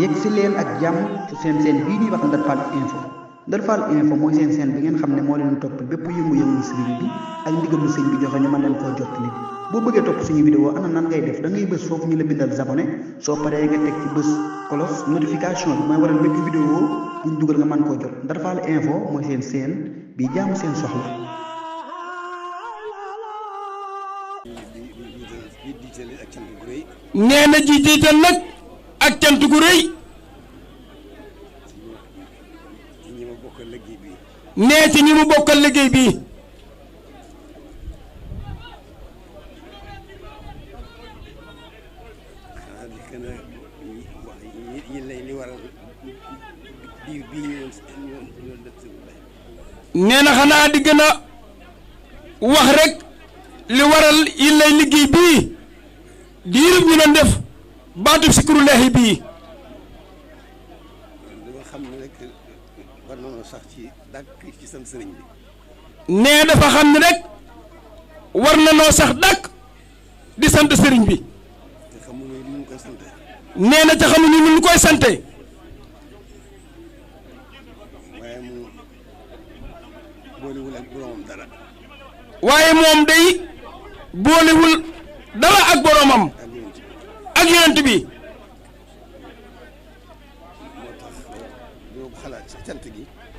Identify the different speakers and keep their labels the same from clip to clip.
Speaker 1: yegg si leen ak jàmm ci seen bii ñuy wax Ndar Fall info Ndar Fall info mooy seen bi ngeen xam ne moo leen topp bépp yëngu-yëngu sëriñ bi ak ndigalu sëriñ bi joxe ñu mën leen koo jottali boo bëggee topp suñu vidéo ana nan ngay def da ngay bës foofu ñu la bindal abonné soo paree nga teg ci bës cloche notification bi mooy waral bépp vidéo buñ dugal nga mën koo jot Ndar Fall info mooy seen bi jaamu seen soxla.
Speaker 2: nee na ji jiital nag ak cant gu rëy nee ci ñi mu bokkal liggéey bi nee na xanaa di gën a wax rek li waral yi lay liggéey bii diirub ñu doon def baatub sikrullahi bii nee dafa xam ne rek war na noo sax dàkk di sant sëriñ bi nee na ca xamuñu nu ñu koy sante waaye moom day boolewul dara ak boromam ak yonent bi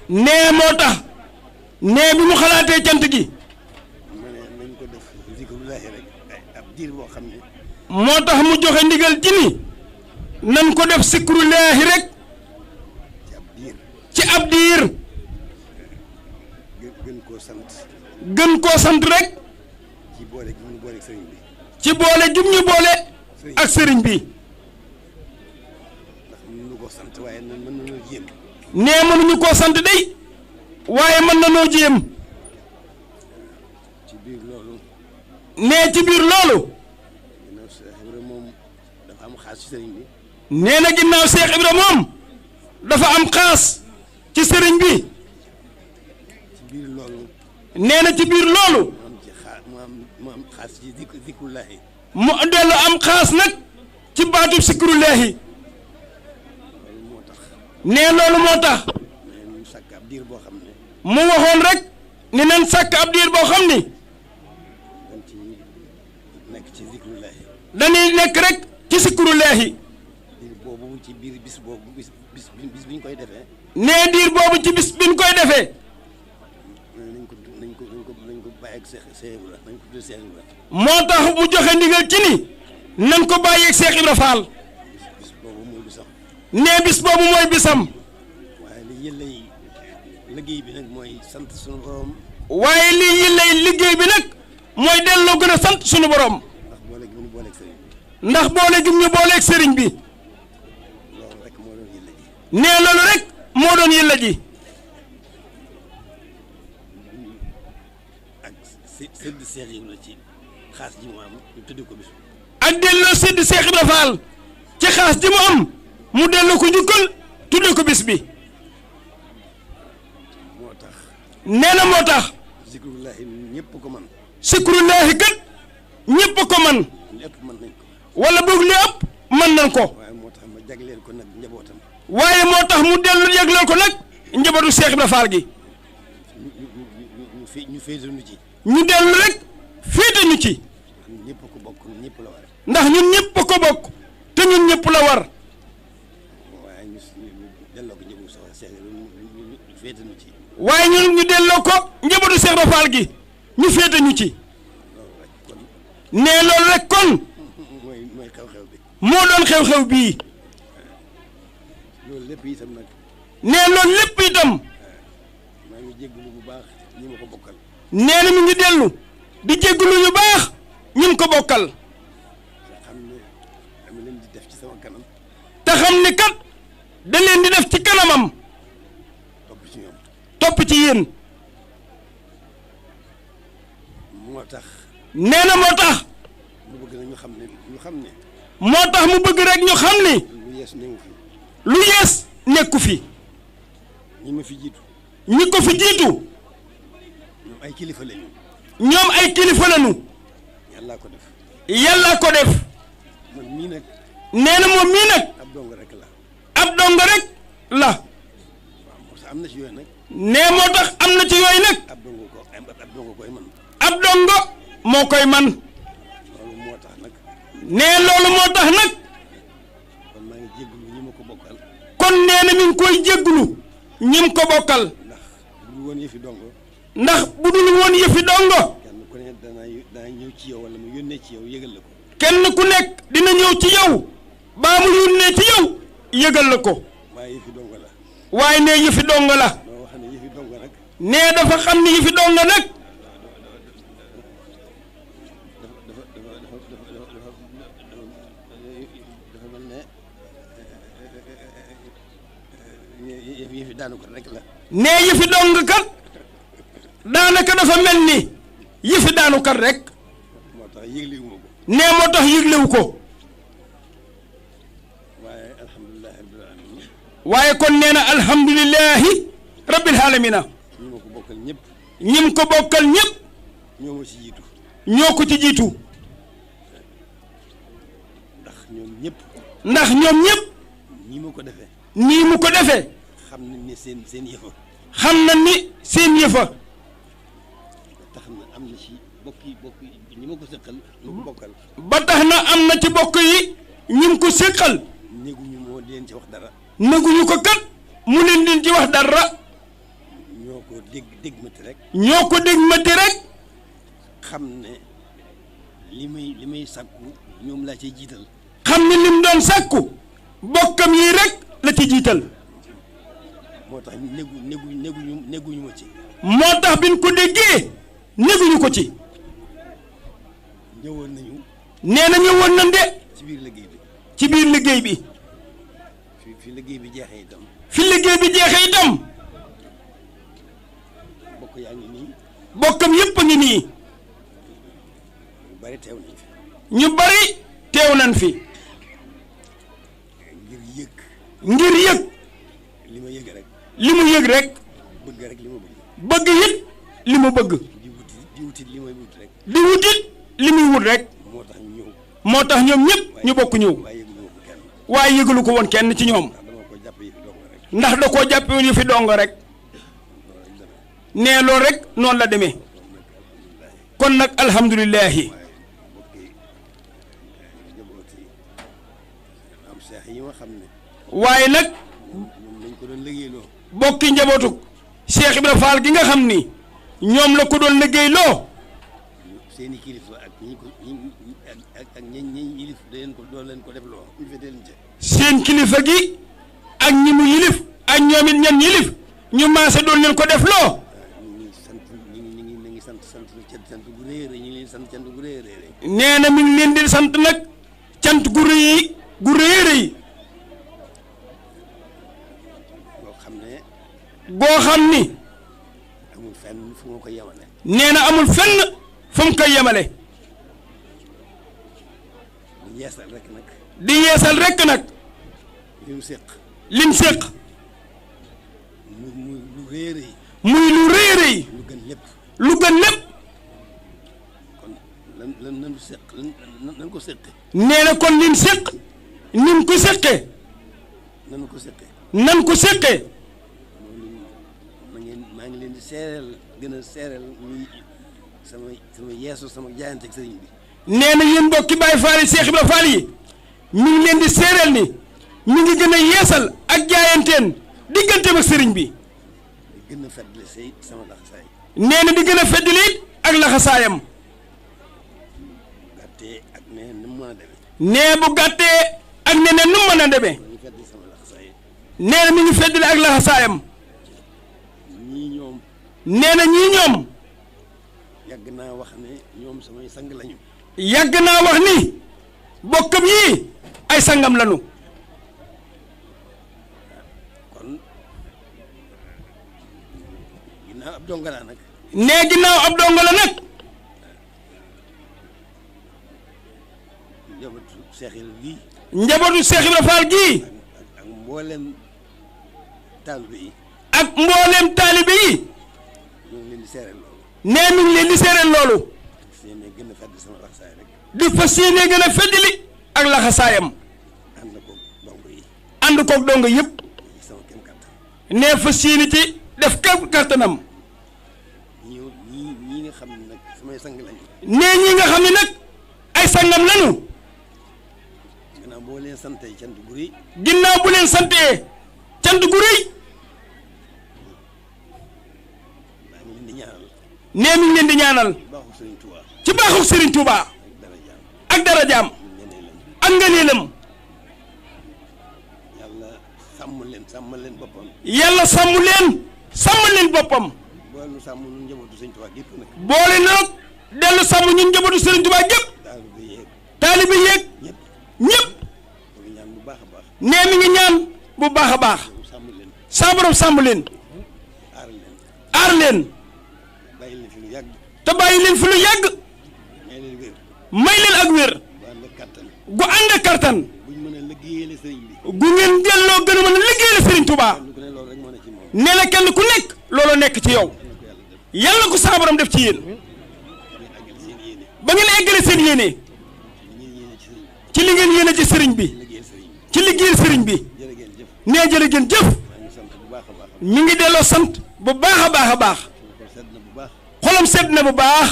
Speaker 2: nee moo tax nee bi mu xalaatee cant gi moo tax mu joxe ndigal ci ni nan ko def sikrullaahi rek ci ab diir gën koo sant rek ci boole jum ñu boole ak sëriñ bi nee mënuñu koo sant day waaye mën na noo jéem nee ci biir loolu nee na ginnaaw Seex Ibra moom dafa am xaas ci sëriñ bi nee na ci biir loolu mu dellu am xaas nag ci baatub sikrullaahi nee loolu moo tax mu waxoon rek ni nan sàkk ab diir boo xam ni dañuy nekk rek ci sikrullaahi nee diir boobu ci bis biñ koy defee moo tax mu joxe ndigal ci ni nan ko bàyyeeg Seex Ibra Faal nee bis boobu mooy bisam waaye lii yillay liggéey bi nag mooy delloo gën a sant sunu borom ndax boole gi ñu booleeg sëriñ bi nee loolu rek moo doon yilla ji ak delloo sédd Seex Ibra Faal ci xaas ji mu am mu delloo ko njukkal tudde ko bis bi nee na moo tax sikrullaahi kat ñépp ko man wala boog li ëpp mën nañ ko waaye moo tax mu dellu yëgleel ko nag njabootu Seex Ibra Faal gi ñu dellu rek féete ñu ci ndax ñun ñëpp ko bokk te ñun ñëpp la war waaye ñun ñu delloo ko njabootu Seex Ibra Faal gi ñu féete ñu ci nee loolu rek kon moo doon xew-xew bii nee loolu lépp itam nee na mi ngi dellu di jéggulu yu baax ñun ko bokkal te xam ni kat da leen di def ci kanamam topp ci yéen nee na moo tax moo tax mu bëgg rek ñu xam ni lu yees nekku fi ñi ko fi jiitu ñoom ay kilifa lañu yàllaa ko def nee na moom mii nag dong rek la
Speaker 3: am na ci yooyu nag
Speaker 2: nee moo tax am na ci yooyu nag
Speaker 3: ab dongo koy man
Speaker 2: ab dongo moo koy man
Speaker 3: loolu moo tax nag
Speaker 2: nee loolu moo tax nag
Speaker 3: kon maa ngi jéggulu ñi ma ko bokkal
Speaker 2: kon nee na mi ngi koy jéggulu ñim ko bokkal
Speaker 3: ndax bu dul woon yëfi dongo
Speaker 2: ndax bu dul woon yëfi dongo
Speaker 3: kenn ku ne danaa ñëw ci yow wala mu yónnee ci yow yëgal la ko
Speaker 2: kenn ku nekk dina ñëw ci yow baa mu yónnee ci yow yëgal la ko
Speaker 3: waaye yëfi dongo la
Speaker 2: waaye nee yëfi dongo la
Speaker 3: noo wax ne yëfi dongo nag
Speaker 2: nee dafa xam ni yëfi dongo nag
Speaker 3: dafa mel ne yëfi daanu ko rek la
Speaker 2: nee yëfi dong kat daanaka dafa mel ni yëfi daanu kat rek
Speaker 3: moo tax yëglewuma ko
Speaker 2: nee moo tax yëglewu ko
Speaker 3: waaye alhamdulilahi rabbil alamin
Speaker 2: waaye kon nee na alhamdulilahi rabbil alamina
Speaker 3: ñi ma ko bokkal ñëpp
Speaker 2: ñim ko bokkal ñëpp
Speaker 3: ñoo ma ci jiitu
Speaker 2: ñoo ko ci jiitu ndax ñoom ñëpp
Speaker 3: ñi ma ko defee
Speaker 2: nii mu ko defee
Speaker 3: xam nañ ne seen yëfa
Speaker 2: xam na ni seen yëfa
Speaker 3: tax na am na ci bokk ñi ma ko seqal ma ko bokkal
Speaker 2: ba tax na am na ci bokk yi ñim ko séqal
Speaker 3: néguñu moo di leen ci wax dara
Speaker 2: néguñu ko kat mu leen di ci wax dara
Speaker 3: ñoo ko dégg mati rek
Speaker 2: ñoo ko dégg mati rek
Speaker 3: xam ne li may sàkku ñoom laa cay jiital
Speaker 2: xam ne lim doon sàkku bokkam yi rek la ci jiital
Speaker 3: moo tax néguñu ma ci
Speaker 2: moo tax biñ ko déggee néguñu ko ci
Speaker 3: ñëwoon nañu
Speaker 2: nee na ñëwoon nañ de
Speaker 3: ci biir liggéey bi
Speaker 2: ci biir liggéey bi
Speaker 3: fi liggéey bi jeexee itam
Speaker 2: fi liggéey bi jeexee itam
Speaker 3: bokk yaa ngi nii
Speaker 2: bokkam yépp a ngi nii
Speaker 3: ñu bari teew nañ fi
Speaker 2: ñu bari teew nañ fi ngir yëg
Speaker 3: li ma yëg rek
Speaker 2: li mu yëg rek
Speaker 3: bëgg rek li ma bëgg
Speaker 2: bëgg it li mu bëgg
Speaker 3: di wutit li may wut rek
Speaker 2: di wutit li muy wut rek
Speaker 3: moo tax ñu ñëw
Speaker 2: moo tax ñoom ñëpp ñu bokk ñëw waaye yëgalu ko woon kenn ci ñoom ndax da koo jàppe yu fi dong rek nee loolu rek noonu la demee kon nag alhamdulilahi waaye nag bokki njabootu Cheikh Ibra Fall gi nga xam ni ñoom la ko doon liggéey loo
Speaker 3: seeni kilifa ak ñi yilif da leen ko doon leen ko def loo ñu féetee leen ca
Speaker 2: seen kilifa gi ak ñi mu yilif ak ñoom it ñan yilif ñu maase doon leen ko def loo
Speaker 3: ñu ngi sant gu rëy a rëy ñu ngi leen sant cant gu rëy a rëy
Speaker 2: nee na mi ngi leen di sant nag cant gu rëy a rëy boo xam ni
Speaker 3: amul fenn fu ma ko yemale
Speaker 2: nee na amul fenn fu mu koy yemale
Speaker 3: di yeesal rek nag
Speaker 2: di yeesal rek nag lim séq
Speaker 3: muy lu rëy a rëy
Speaker 2: muy lu rëy a rëy
Speaker 3: lu gën lépp
Speaker 2: lu gën lépp
Speaker 3: kon lan séq nan ko séqe
Speaker 2: nee na kon lim séq nim ko séqee
Speaker 3: nan ko séqe
Speaker 2: nan ko séqee
Speaker 3: maa ngi leen di seereel gën a seereel muy sama yeesu sama jaayante ak sëriñ bi
Speaker 2: nee na yéen mbokki Baay Faal yi Cheikh Ibra Fall yi mi ngi leen di seereel ni mi ngi gën a yeesal ak jaayanteen digganteem ak sëriñ bi
Speaker 3: di gën a feddali say sama laxasaay
Speaker 2: nee na di gën a feddali ak laxasaayam
Speaker 3: gàttee ak ne nu mu mën a demee
Speaker 2: nee bu gàttee ak ne nu mu mën a demee nee na mi ngi feddali ak laxasaayam nee na ñii ñoom
Speaker 3: yàgg naa wax ne ñoom samay sang lañu
Speaker 2: yàgg naa wax ni bokkam yii ay sangam lañu
Speaker 3: kon ginnaaw ab donga la nag
Speaker 2: nee ginnaaw ab donga la nag
Speaker 3: njabootu Cheikh Ibra gii
Speaker 2: njabootu Cheikh Ibra Fall gii
Speaker 3: ak mboolem taalibe yi
Speaker 2: ak mboolem taalibe yi nee mi ngi leen di seereel loolu di fas yéene gën a feddali ak laxasaayam ànd koog donga yëpp
Speaker 3: sama kem kàttan
Speaker 2: nee fas yéene ci def képp kàttanam
Speaker 3: ñii nga xam ne nag samay sang lañu
Speaker 2: nee ñi nga xam ne nag ay sangam lañu
Speaker 3: gannaaw boo leen santee cant gu rëy
Speaker 2: ginnaaw bu leen santee cant gu rëy
Speaker 3: maa ngi leen di ñaanal
Speaker 2: nee mi ngi leen di ñaanal
Speaker 3: baaxu Serigne Touba
Speaker 2: ci baaxu Serigne Touba ak darajaam ak ngëneelam
Speaker 3: yàlla sàmmal leen boppam
Speaker 2: yàlla sàmm leen boppam
Speaker 3: boole nu sàmm ñun njabootu Serigne Touba gépp nag
Speaker 2: boole nag dellu sàmm ñun njabootu Serigne Touba gépp taalibe yeeg ñëpp
Speaker 3: ngi ñaan bu baax a baax
Speaker 2: nee mi ngi ñaan bu baax a baax
Speaker 3: sàmm leen
Speaker 2: saa borom sàmm leen aar leen
Speaker 3: bàyyi leen fi lu yàgg
Speaker 2: te bàyyi leen fi lu yàgg
Speaker 3: may leen wér
Speaker 2: may leen ak wér
Speaker 3: bu ànd ak kattan
Speaker 2: gu ànd ak kartan
Speaker 3: buñ mën a liggéeyale sëriñ bi
Speaker 2: gu ngeen delloo gën a mën a liggéeyal Serigne Touba
Speaker 3: kenn ku ne loolu rek moo ne ci moom
Speaker 2: nee na kenn ku nekk loolu nekk ci yow yàlla ko saa borom def ci yéen ba ngeen eggale seen yéene ci li ngeen yéene ci sëriñ bi ci liggéeyal sëriñ bi nee jërë ngeen jëf mi ngi delloo sant bu baax a baax a baax xolam sedd na bu baax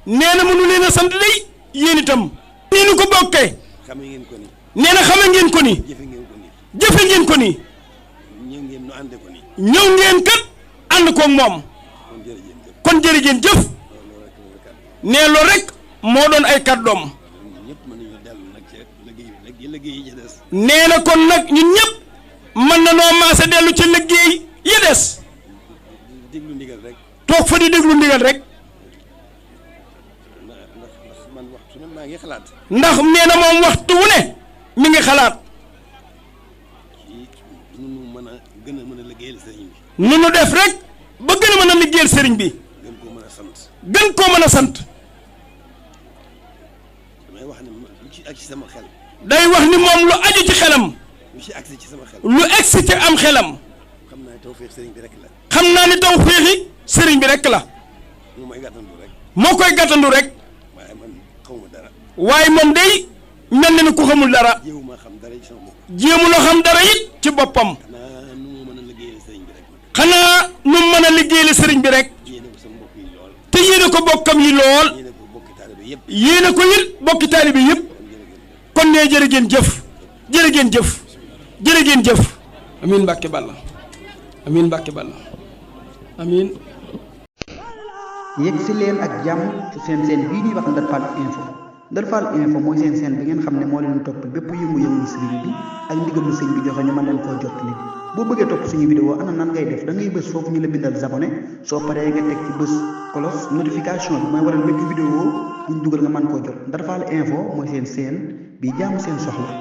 Speaker 2: nee na mënu leen a sant day yéen itam nii nu ko bokkee nee na xame ngeen ko ni jëfe ngeen ko ni ñëw ngeen kat ànd koog moom kon jërë ngeen jëf nee loolu rek moo doon ay kàddoom nee na kon nag ñun ñëpp mën na noo maase dellu ci liggéey yi des
Speaker 3: déglu ndigal rek
Speaker 2: toog fa di déglu ndigal rek
Speaker 3: ndax man waxtu ne maa ngi xalaat
Speaker 2: ndax nee na moom waxtu wu ne mi ngi xalaat
Speaker 3: ci nu mën a gën a mën a liggéeyal sëriñ bi
Speaker 2: nu nu def rek ba gën a mën a liggéeyal sëriñ bi
Speaker 3: gën koo mën a sant
Speaker 2: gën koo mën a sant
Speaker 3: damay wax ne lu ci ak ci sama xel
Speaker 2: day wax ni moom lu aju ci xelam
Speaker 3: lu ci agsi ci sama xel
Speaker 2: lu egsi ci am xelam
Speaker 3: xam naa ne tawfeex sëriñ bi rek la
Speaker 2: xam naa ni taw féexi sëriñ bi rek la
Speaker 3: moo may gàttandu rek
Speaker 2: moo koy gàttandu rek
Speaker 3: waaye man xawma dara
Speaker 2: waaye moom day mel na ni ku xamul dara
Speaker 3: jéewuma xam dara ci sama bopp
Speaker 2: jéemuloo xam dara it ci boppam
Speaker 3: xanaa nu mu mën a liggéeyal sëriñ bi rek
Speaker 2: xanaa nu mën a liggéeyal sëriñ bi rek
Speaker 3: yéene ko sama mbokk yi lool
Speaker 2: te yéene ko bokkam yi lool
Speaker 3: yéene ko bokki taalibe yëpp
Speaker 2: yéene ko it bokki taalibe yëpp kon nee jërë ngeen jëf jërë ngeen jëf jërë ngeen jëf amiin Mbàkke Balla amiin Mbàkke Balla amiin
Speaker 1: yegg si leen ak jàmm ci seen bii ñuy wax Ndar Fall info Ndar Fall info mooy seen bi ngeen xam ne moo leen topp bépp yëngu-yëngu sëriñ bi ak ndigalu sëñ bi joxe ñu mën leen koo jottali boo bëggee topp suñu vidéo ana nan ngay def da ngay bës foofu ñu la bindal abonné soo paree nga teg ci bës cloche notification bi mooy waral bépp vidéo buñ dugal nga mën koo jot Ndar Fall info mooy seen bi jaamu seen soxla